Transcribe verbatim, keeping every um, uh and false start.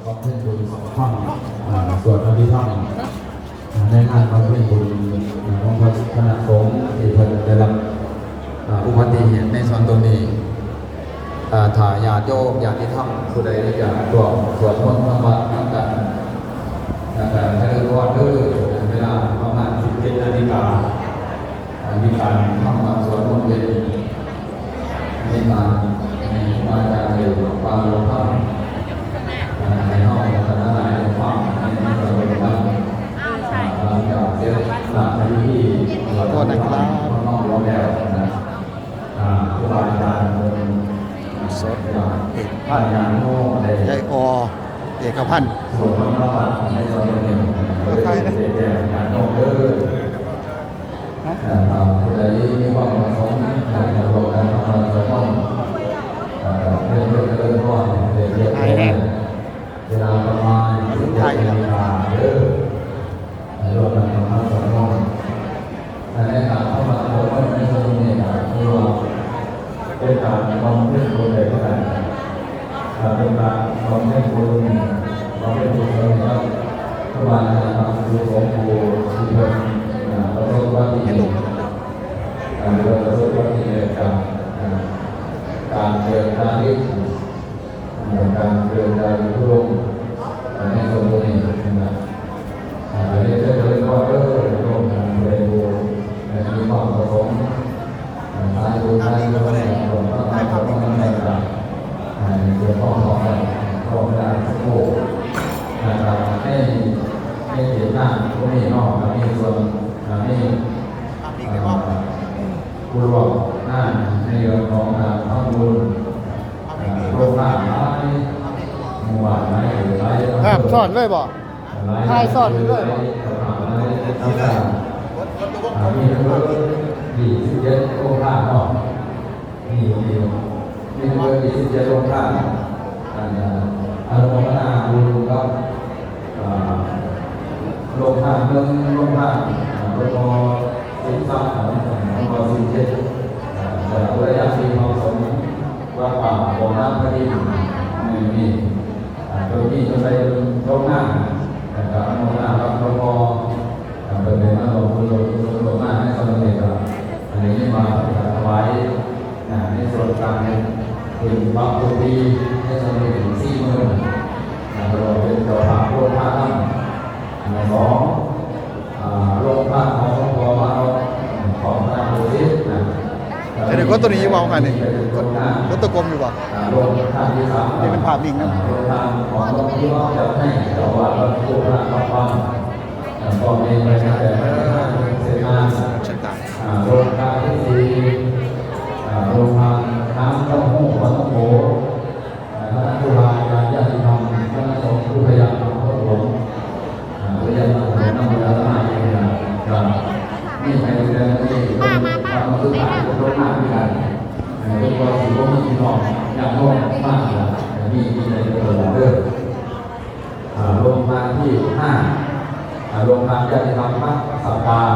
บำเพ็ญบุญฟัง อ่า สวดอภิธรรม อ่า ในงานบำเพ็ญบุญ อ่า ของพระคณะสงฆ์ที่เพิ่นได้รับ อ่า อุบัติเหตุในส่วนตรงนี้ อ่า ถ้าญาติโยมญาติธรรมผู้ใดอยากร่วมสวดมนต์ทำวัตรนำกัน แล้วก็เจริญพรเด้อ เวลาประมาณสิบเอ็ดนาฬิกา อ่า มีการทำวัตรสวดมนต์เย็น ในการให้ครูบาอาจารย์ได้ปรารภธรรม อ่า ให้เฮาคณะหลายได้ฟังในในสมัยนั้น อ่า หลังจากเสร็จจากพิธี ขอโทษนะครับ น้อมรวมแล้วนะ อ่า ครูบาอาจารย์เพิ่น สด อยาก เอกพันธ์ ญาติโยมได้ ยายอ เอกพันธ์ สวดมนต์ทำวัตรในสมัยนี้ เพื่อที่จะแจ้งญาติโยมเด้อ นะครับ ผู้ใดมีความประสงค์อยากจะร่วมกันทำงานสวดมนต์ เอ่อ เพื่อเพื่อเจริญพร เพื่อเพื่อ หายแล้ว เวลาประมาณสิบเจ็ดนาฬิกาเด้อ ร่วมกันทำงานสวดมนต์ แต่ในการทำงานสวดมนต์ในช่วงนี้ก็คือว่า เป็นการบำเพ็ญบุญใดก็ได้ อ่า เป็นการบำเพ็ญบุญ บำเพ็ญบุญสำเร็จแล้ว ครูบาอาจารย์ทำบุญของครูที่เพิ่น อ่า ประสบอุบัติเหตุ อ่า หรือว่าประสบอุบัติเหตุจาก อ่า การเดินทางนี้ อ่า การเดินทางทุดงค์ อ่า ในส่วนตรงนี้นะครับ อ่า เรียนเชิญเลยว่า เออ ร่วมกันเรียนรู้ และมีความประสงค์ อ่า สายบุญสายบุญเนี่ย ร่วมทั้งหลายก็ต้องได้รับ อ่า เกี่ยวข้องต่อไป ร่วมกันสักครู่ นะครับ ให้ ให้เกียรติหน้าพวกนี้เนาะ มีส่วน อ่า มี อ่า ผู้ร่วมงานในเรื่องของการทำบุญ อ่า โรงทานหลาย หมู่บ้านหลาย หลายอำเภอ ครับ สอนเลยบ่ ถ่ายสอนเลย อ่า มีทั้งหมดยี่สิบเจ็ดโรงทานเนาะ มี มี มีทั้งหมดยี่สิบเจ็ดโรงทาน อ่า อนุโมทนาบุญกับ อ่า โรงทานหนึ่ง โรงทาน อ่า หลวงพ่อสินทรัพย์ อ่า หลวงพ่อสินเจ็ด อ่า แต่ละระยะที่เหมาะสม วัดป่าบ่อน้ำพระอินทร์ นี่ นี่ อ่า โดยที่จะไปลงหน้า นะครับ ลงหน้ารับหลวงพ่อ อ่า เป็นในมาลงทุนลงทุนลงหน้าในตอนนี้ครับ อันนี้มาถวาย อ่า ในส่วนการเป็นพระพุทธในส่วนนี้ถึงสี่หมื่น อ่า เราเป็นเจ้าภาพร่วมพระนำ อ่า สอง อ่า โรงทานของหลวงพ่อมาเอาของพระโพธินะ อันนี้ก็ตัวนี้อยู่บ่คะนี่ ก็ตัวกลมอยู่บ่ อ่า โรงทานที่สาม นี่เป็นภาพนิ่งนะ อ่า โรงทานของหลวงพ่อจะให้เจ้าวัดวัดโพธิพระนคร อ่า ตอนนี้ไปนะ แต่ไม่ได้ทานเสนา อ่า โรงทานที่สี่ อ่า โรงทานน้ำเต้าหู้ปลาท่องโก คณะครูบาอาจารย์ญาติธรรม คณะสงฆ์ผู้พยายามทำพระหลวง อ่า พยายามทำพระหลวงนำเวลามาเองนะ ครับ นี่ไปเรียนนี่ มา มา มา ทำมาสุดท้ายก็ต้องมาด้วยกัน อ่า เป็นความสุขของพี่น้อง อยากร่วมมากนะ มี มีในตัวเด้อ อ่า โรงทานที่ห้า อ่า โรงทานญาติธรรมพระสัปดาห์